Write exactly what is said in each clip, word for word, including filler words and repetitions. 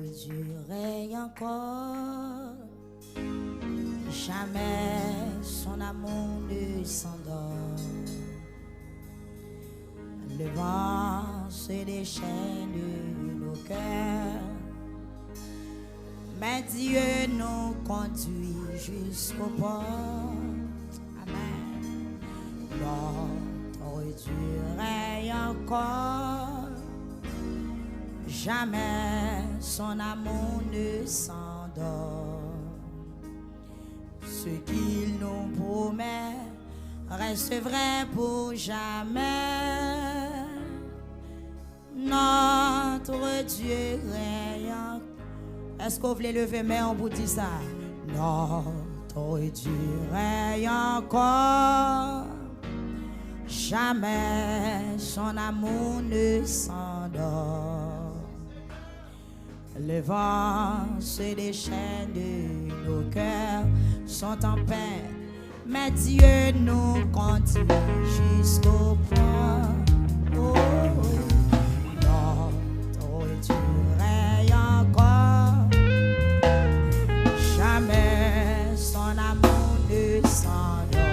Dieu règne encore, jamais son amour ne s'endort. Le vent se déchaîne de nos cœurs, mais Dieu nous conduit jusqu'au port. Amen. Notre Dieu règne encore, jamais son amour ne s'endort. Ce qu'il nous promet reste vrai pour jamais. Notre Dieu règne. Èske w vle leve men w pou di sa? Notre Dieu règne encore. Jamais son amour ne s'endort. Le vent se déchaîne, nos cœurs sont en peine, mais Dieu nous conduit jusqu'au port. Oh, notre Dieu règne encore, jamais son amour ne s'endort.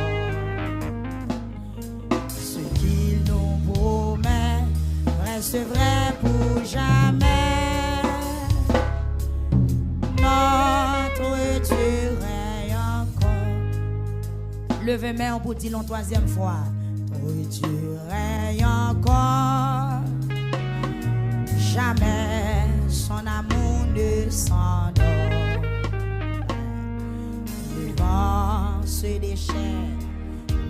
Ce qu'il nous promet reste vrai pour jamais. Notre Dieu règne encore. Leve men w pou di l yon twazyèm fwa. Notre Dieu règne encore. Jamais son amour ne s'endort. Le vent se déchaîne,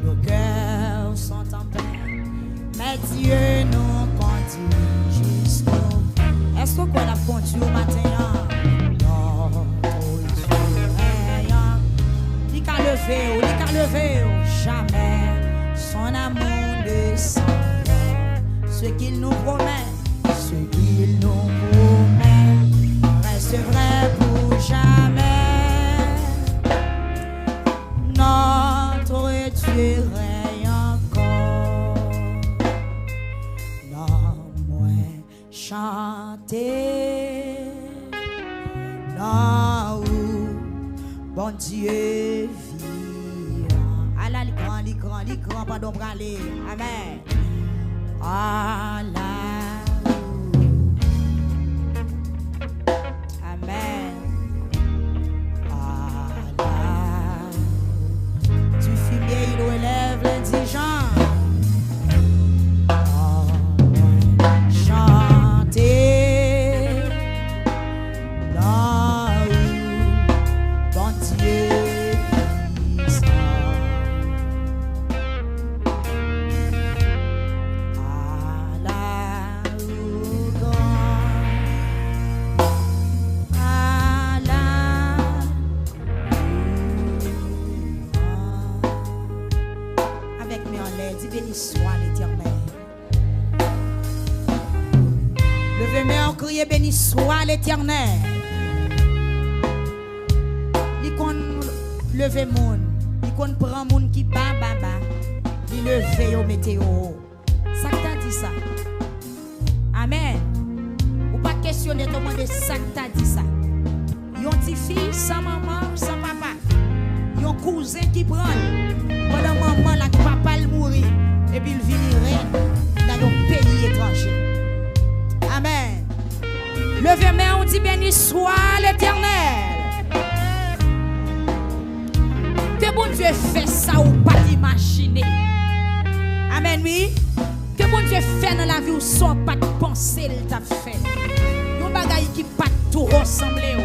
nos cœurs sont en peine, mais Dieu nous conduit jusqu'au bout. Èske w kwè l ap kondui w maten an? Notre Dieu règne. Li ka leve w, li ka leve w. Jamais son amour ne s'endort. Ce qu'il nous promet, ce qu'il nous promet reste vrai pour jamais. Notre Dieu règne encore. Non, mwen chante non ou, Bondye vivan. Ala li gran, li gran, li gran pandan w prale. Amèn. Ala ou. Amèn. Ala. Du fumier, il relève l'indigent. Chante. Glwa ou, Bondye pwisan. Ala ou gran. Ala ou gran. Avèk men anlè, di, Béni soit l'Éternel. Leve men w, kriye, Béni soit l'Éternel. Li konn leve moun, li konn pran moun ki ba, ba, ba, li leve yo, mete yo wo. Sa k ta di sa? Amèn. Ou pa kesyone, te mande sa k ta di sa. Yon tifi san manman, san papa. Yon kouzen ki pran l pandan manman l ak papa l mouri, epi l vini rèn nan yon peyi etranje. Amèn. Leve men w, di, Béni soit l'Éternel. Ke Bondye fè sa ou pa t imajine. Amèn, wi. Ke Bondye fè nan lavi w sa w pa t panse l t ap fè. Yon bagay ki pa t twò sanble w.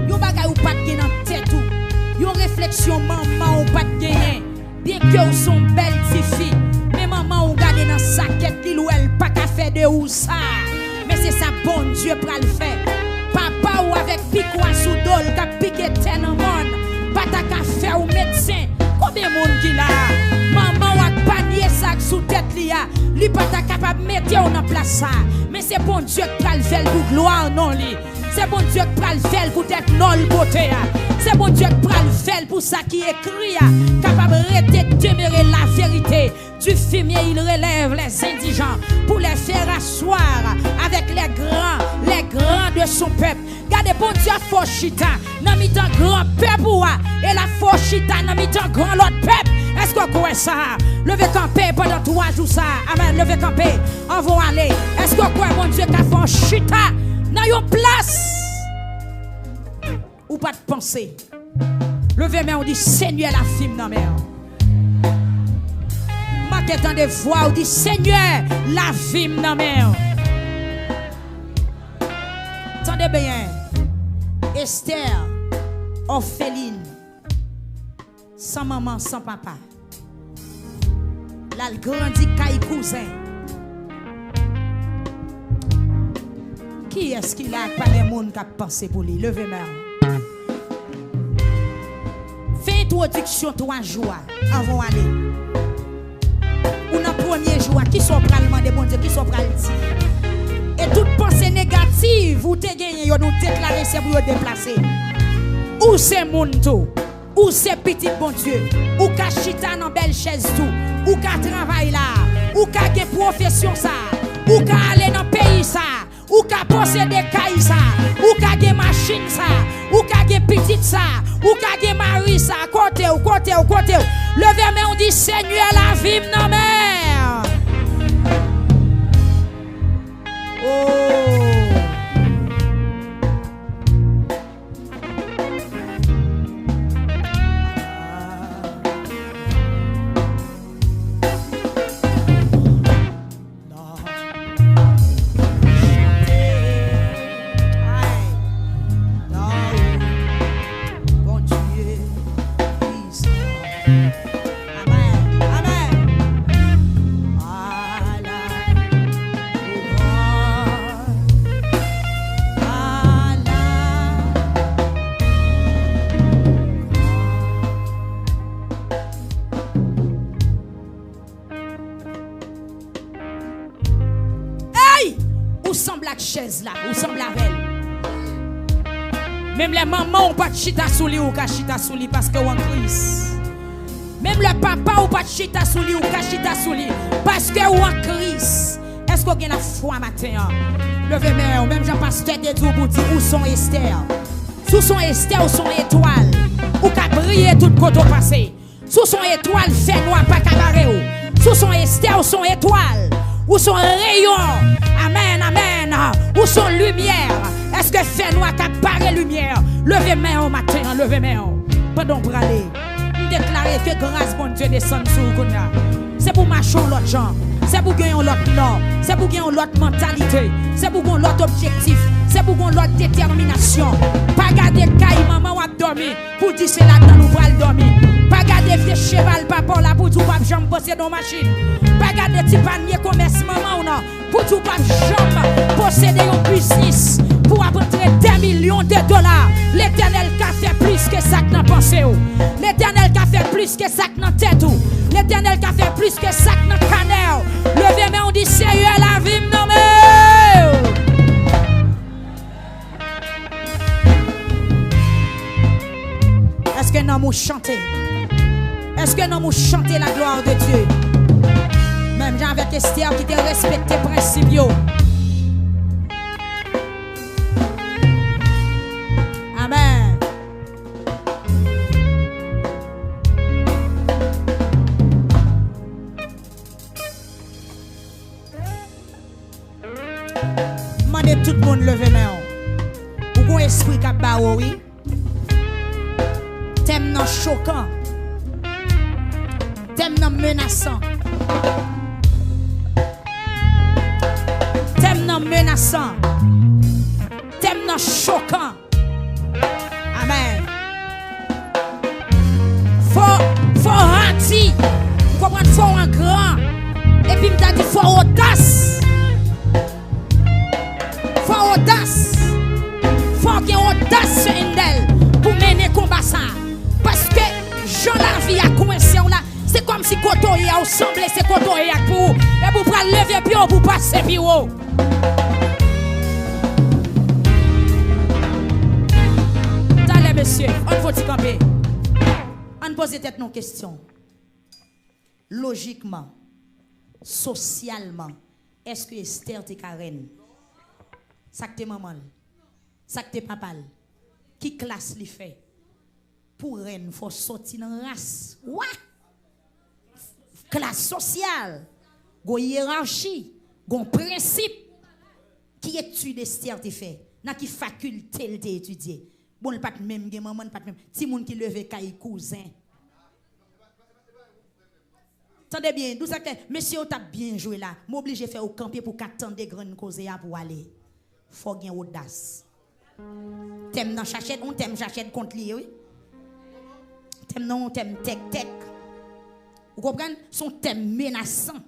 Yon bagay ou pa t gen nan tèt ou. Yon refleksyon manman ou pa t genyen. Byenke w se yon bèl tifi, men manman w gade nan sakèt li, l wè l pa ka fè de ou sa. Men se sa Bondye pral fè. Papa w avèk pikwa sou do l k ap pike tè nan mòn pa ta ka fè w medsen. Konbyen moun ki la? Manman w ak panye sa k sou tèt li a, li pa ta kapab mete w nan plas sa. Men se Bondye k pral fè l pou glwa non li. Se Bondye k pral fè l poutèt non l pote a. Se Bondye k pral fè l pou sa ki ekri a kapab rete demere laverite. Du fumier, il relève les indigents pour les faire asseoir avec les grands, les grands de son peuple. Gade, Bondye ap fè w chita nan mitan gran pèp ou a, e l ap fè w chita nan mitan gran lòt pèp. Èske w kwè sa? Leve kanpe pandan twa jou sa. Amèn. Leve kanpe. Anvan w ale. Èske w kwè Bondye ka fè w chita nan yon plas ou pa t panse? Leve men w, di, Senyè, lavi m nan men w. Manke tande vwa w, di, Senyè, lavi m nan men w. Tande byen. Esther, òfelin, san manman, san papa. L al grandi kay kouzen. Kiyès ki la k pa gen moun k ap panse pou li? Leve men w. Fè entwodiksyon twa jou a anvan w ale. Ou nan premye jou a, kisa w pral mande Bondye? Kisa w pral di? E tout panse negativ ou te genyen yo, nou deklare se pou yo deplase. Ou se moun tou. Ou se pitit Bondye. Ou ka chita nan bèl chèz tou. Ou ka travay la. Ou ka gen pwofesyon sa. Ou ka ale nan peyi sa. Ou ka posede kay sa. Ou ka gen machin sa. Ou ka gen pitit sa. Ou ka gen mari sa. Kote w, kote w, kote w? Leve men w, di, Senyè, lavi m nan men w. Oh. Amèn. Amèn. Ey! Ou sanble ak chèz la, ou sanble avè l. Menm lè manman w pa t chita sou li, ou ka chita sou li paske w an Kris. Menm lè papa w pa t chita sou li, ou ka chita sou li paske w an Kris. Èske w gen lafwa maten an? Leve men w, menm jan pastè te di w pou di ou se yon Estè. Si w se yon Estè, ou se yon etwal. Ou ka briye tout kote w pase. Si w se yon etwal, fènwa pa ka bare w. Si w se yon Estè, ou se yon etwal. Ou se yon reyon. Amèn, amèn. Ou se yon limyè. Èske fènwa ka bare limyè? Leve men w maten an, leve men w. Pandan w prale, m deklare ke gras Bondye desann sou ou kounye a. Se pou w mache yon lòt jan. Se pou w gen yon lòt nò. Se pou w gen yon lòt mantalite. Se pou w gen yon lòt objektif. Se pou w gen yon lòt detèminasyon. Pa gade kay manman w ap dòmi pou di se ladan l ou pral dòmi. Pa gade vye cheval papa w la pou di w p ap janm posede yon machin. Pa gade ti panye komès manman w nan pou di w p ap janm posede yon biznis pou w ap antre dè milyon de dola. Letènèl ka fè plis ke sa k nan panse w. Letènèl ka fè plis ke sa k nan tèt ou. Letènèl ka fè plis ke sa k nan kanè w. Leve men w, di, Seyè, lavi m nan men w. Èske nanm ou chante? Èske nanm ou chante la gloire de Dieu? Menm jan avèk Estè ki te respekte prensip yo. Amèn. Mande tout moun leve men w. Ou gon espri k ap bare w, wi. Tèm nan chokan. Tèm nan menasan. Tèm nan menasan. Tèm nan chokan. Amèn. Fò, fò w hati. Ou konprann? Fò w an gran. Epi m ta di fò w odas. Fò w odas. Fò w gen odas, sè Endèl, pou mennen konba sa a. Paske jan lavi a kwense w la, se kòmsi kote w ye a, ou sanble se kote w ye a k pou ou. Epi w pral leve pye w pou w pase pi wo. Talè, mesye, ann fè yon ti kanpe. Ann poze tèt nou kesyon. Lojikman, Sosyalman, èske Estè te ka rèn? Sa k te manman l? Sa k te papa l? Ki klas li fè? Pou rèn, fò w sòti nan ras wa. Klas sosyal, gon yerachi, gon prensip. Ki etid Estè te fè? Nan ki fakilte l te etidye? Bon, l pa t menm gen manman, l pa t menm. Timoun ki leve kay kouzen. Tande byen, dou sa k fè, mesye yo t ap byen jwe la. M oblije fè w kanpe pou w ka tande grenn koze a pou w ale. Fò w gen odas. Tèm nan chachèd, yon tèm chachèd kont li ye, wi. Tèm nan yon tèm tèktèk. Ou konprann? Se yon tèm menasan.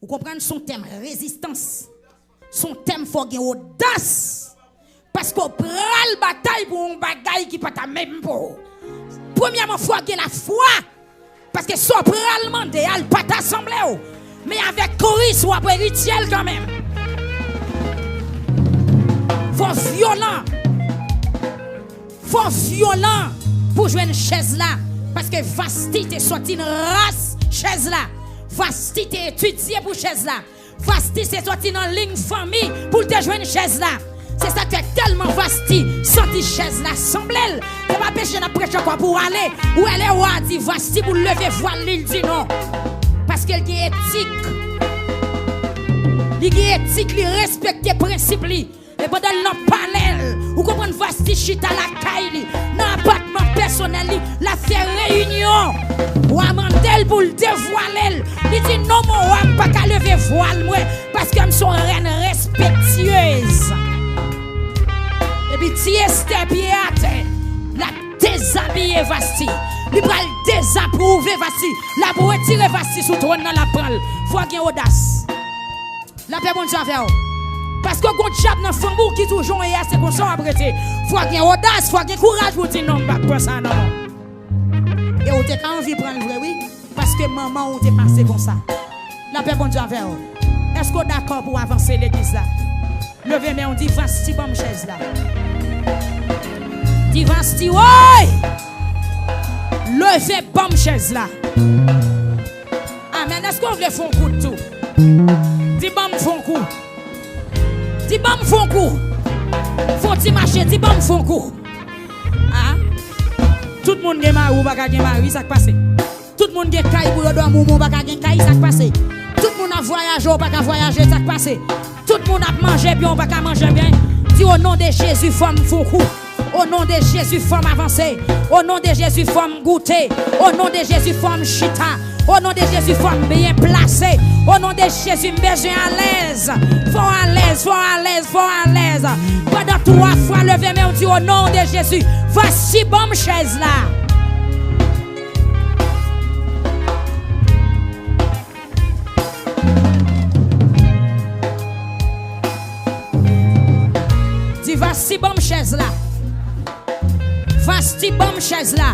Ou konprann? Se yon tèm rezistans. Se yon tèm fò w gen odas. Paske w pral batay pou yon bagay ki pa ta menm pou ou. Premyèman, fò w gen lafwa. Paske sa w pral mande a, l pa ta sanble w. Men avèk Kris, w ap eritye l kanmenm. Fò w vyolan. Fò w vyolan pou jwenn chèz la. Paske Vasti te sòti nan ras chèz la. Vasti te etidye pou chèz la. Vasti te sòti nan liy fanmi pou l te jwenn chèz la. Se sa k fè tèlman Vasti santi chèz la sanble l, se pa peche n ap preche ankò pou w ale. Ou wè lè wa a di Vasti pou l leve vwal li, l di non. Paske l gen etik. Li gen etik, li respekte prensip li. E pandan l nan palè l, ou konprann, Vasti chita lakay li, nan apatman pèsonèl li, l ap fè reyinyon. Wa mande l pou l devwale l. Li di, "Non, mon wa, m pa ka leve vwal mwen, paske m se yon rèn respektyez." Epi ti Estè pye atè, l ap dezabiye Vasti. Li pral dezapwouve Vasti. L ap retire Vasti sou twòn nan, l ap pran l. Fò w gen odas. Lapè Bondye avè w. Paske gon dyab nan fanmi w ki toujou ye a, se konsa w ap rete. Fò w gen odas, fò w gen kouraj pou w di non, m p ap pran sa non, non. E w te ka anvi pran l vre, wi. Paske manman w te pase konsa. Lapè Bondye avè w. Èske w dakò pou w avanse legliz la? Leve men w, di Vasti ban m chèz la. Di Vasti, woy! Leve ban m chèz la. Amèn. Èske w vle fè yon kout tou? Di ban m fè yon kou. Di ban m fè yon kou. Fè yon ti mache, di ban m fè yon kou. A? Tout moun gen mari, ou pa ka gen mari, sa k pase? Tout moun gen kay pou yo dòmi, ou pa ka gen kay, sa k pase? Tout moun ap vwayaje, ou pa ka vwayaje, sa k pase? Tout moun ap manje byen, ou pa ka manje byen. Di, o non de Jezi, fò m fè yon kou. O non de Jezi, fò m avanse. O non de Jezi, fò m goute. O non de Jezi, fò m chita. O non de Jezi, fò m byen plase. O non de Jezi, m bezwen alèz. Fò w alèz, fò w alèz, fò w alèz. Pandan twa fwa, leve men w, di, o non de Jezi, Vasti ban m chèz la. Di, Vasti ban m chèz la. Vasti ban m chèz la.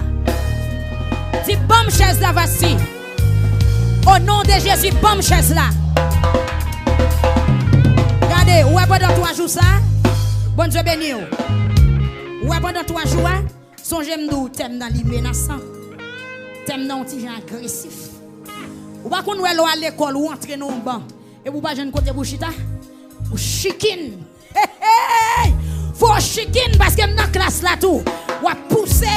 Di, ban m chèz la, Vasti. O non de Jezi, ban m chèz la. Gade, ou wè pandan twa jou sa, Bondye beni w. Ou wè pandan twa jou a, sonje m di w tèm nan li menasan. Tèm nan yon ti jan agresif. Ou pa konn wè lè w al lekòl, ou antre nan yon ban, epi ou pa jwenn kote pou chita, ou chikin. Hey, hey! Fò w chikin, paske m nan klas la tou. W ap pouse.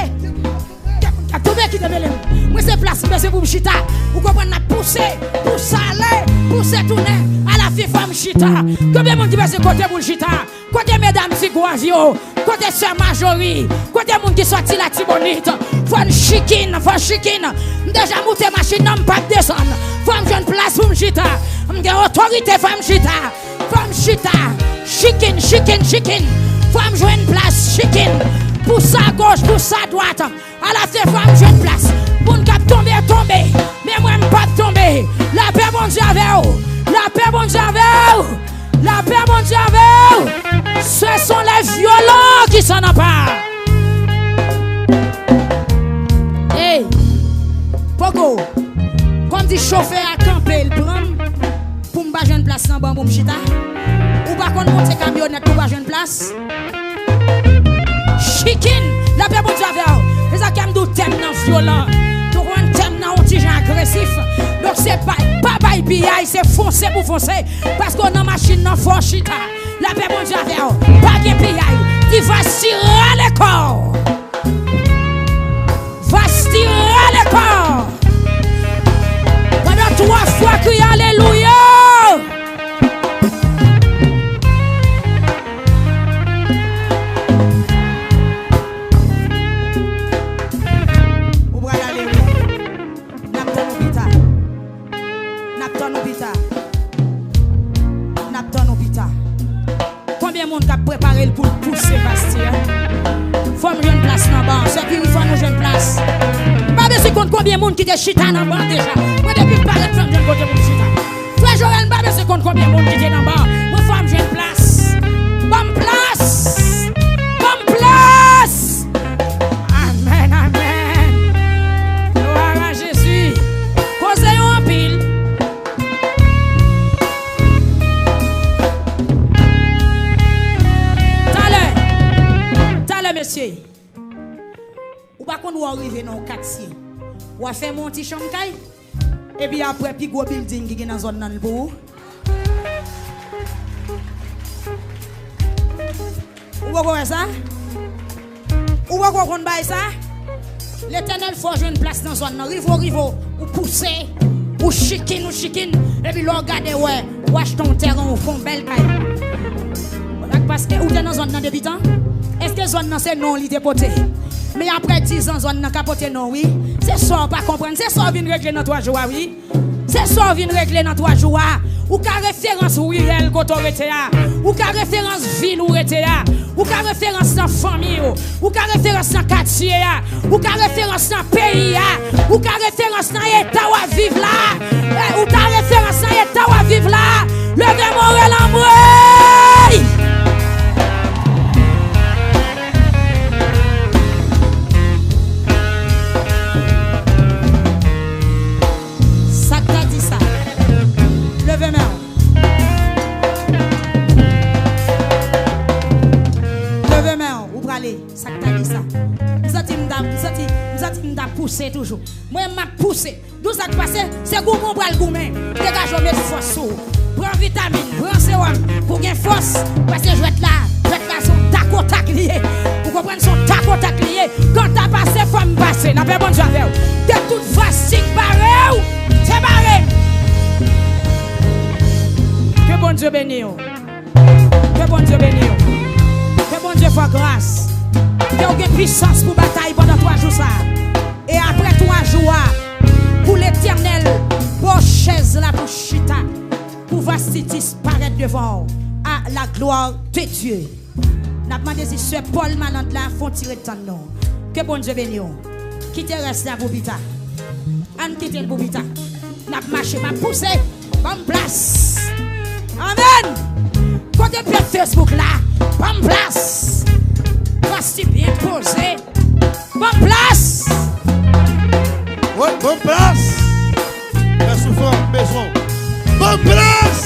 Kèk moun k ap tonbe, kite mele m. Mwen se plas m bezwen pou m chita. Ou konprann, n ap pouse, pouse ale, pouse tounen. Alafen fò m chita. Konbyen moun ki bezwen kote pou l chita? Kote medam Ti Gwav yo? Kote sè Majori? Kote moun ki sòti Latibonit? Fò n chikin, fò n chikin. M deja moute machin nan, m p ap desann. Fò m jwenn plas pou m chita. M gen otorite, fò m chita. Fò m chita. Chikin, chikin, chikin. Fò m jwenn plas, chikin. Pouse agoch, pouse adwat. Alafen fò m jwenn plas. Moun k ap tonbe, tonbe. Men mwen, m p ap tonbe. Lapè Bondye avè w. Lapè Bondye avè w. Lapè Bondye avè w. Ce sont les violents qui s'en emparent. Hey, Pogo, kòm di chofè a kanpe, l pran m pou m pa jwenn plas nan ban pou m chita. Ou pa konn monte kamyonèt pou w pa jwenn plas. Chikin, lapè Bondye avè w. Se sa k fè m di w tèm nan vyolan. Ou konprann, tèm nan yon ti jan agresif. Donk se pa, pa, pa Piyay, piyay, se fonse pou fonse. Paske w nan machin nan, fò w chita. Lapè Bondye avè w. Pa gen piyay. Di, Vasti, rale kò w. Vasti, rale kò w. Pandan twa fwa, kriye alelouya. Ou pral ale, wi. N ap tann ou pita. N ap tann ou pita. N ap tann ou pita. Konbyen moun k ap prepare l pou l pouse Vasti a? Fò m jwenn plas nan ba an. Sè Piri, fò nou jwenn plas. M pa bezwen konn konbyen moun ki te chita nan ba an deja. Mwen, depi m parèt, fò m jwenn kote pou m chita. Frè Joel, m pa bezwen konn konbyen moun ki te nan ba an. Mwen, fò m jwenn plas. Ban m plas. Ban m plas. Amèn, amèn. Glwa a Jezi. Koze yo anpil. Talè. Talè, mesye. Ou pa konn wè w rive nan yon katye. W a fèmen yon ti chanm kay. Epi apre, pi gwo bilding ki gen nan zòn nan, li pou ou. Ou poko wè sa? Ou poko konn bay sa? Letènèl fè w jwenn plas nan zòn nan. Rive w rive w, ou pouse, ou chikin, ou chikin. Epi lè w gade, wè, w achte yon tèren, ou fè yon bèl kay. Paske ou te nan zòn nan depi tan? Èske zòn nan se non li te pote? Men apre dizan, zòn nan ka pote non, wi. Se sa w pa konprann, se sa w vin regle nan twa jou a, wi. Se sa w vin regle nan twa jou a. Ou ka referans rirèl kote w rete a. Ou ka referans vil ou rete a. Ou ka referans nan fanmi w. Ou ka referans nan katye a. Ou ka referans nan peyi a. Ou ka referans nan eta w ap viv la. E ou ta referans nan eta w ap viv la. Leve men w, rele anmwey! Sa k ta di sa? Leve men w. Leve men w, ou prale. Sa k ta di sa? M santi m ta, m santi, m santi m ta pouse toujou. Mwen, m ap pouse. Di w sa k pase, se goumen w pral goumen. Degaje w, met fòs sou ou. Pran vitamin, pran sewòm pou gen fòs. Paske jwèt la, jwèt la se yon takotak li ye. Ou konprann, se yon takotak li ye. Kanta pase, fò m pase. Lapè Bondye avè w. Ke tout Vasti k bare w, te bare. Ke Bondye beni w. Ke Bondye beni w. Ke Bondye fè w gras. Ke w gen pisans pou batay pandan twa jou sa a. E apre twa jou a, pou Letènèl ba w chèz la pou chita, pou Vasti disparèt devan w. À la gloire de Dieu. N ap mande si sè Paul Malande la fè yon ti ret tann nou. Ke Bondye beni w. Kite rès la pou pita. Ann kite l pou pita. N ap mache, m ap pouse. Ban m plas. Amèn. Kote pèp Facebook la? Ban m plas. Vasti byen poze. Ban m plas. Wi, ban m plas. Fè soufran, m bezwen w. Ban m plas.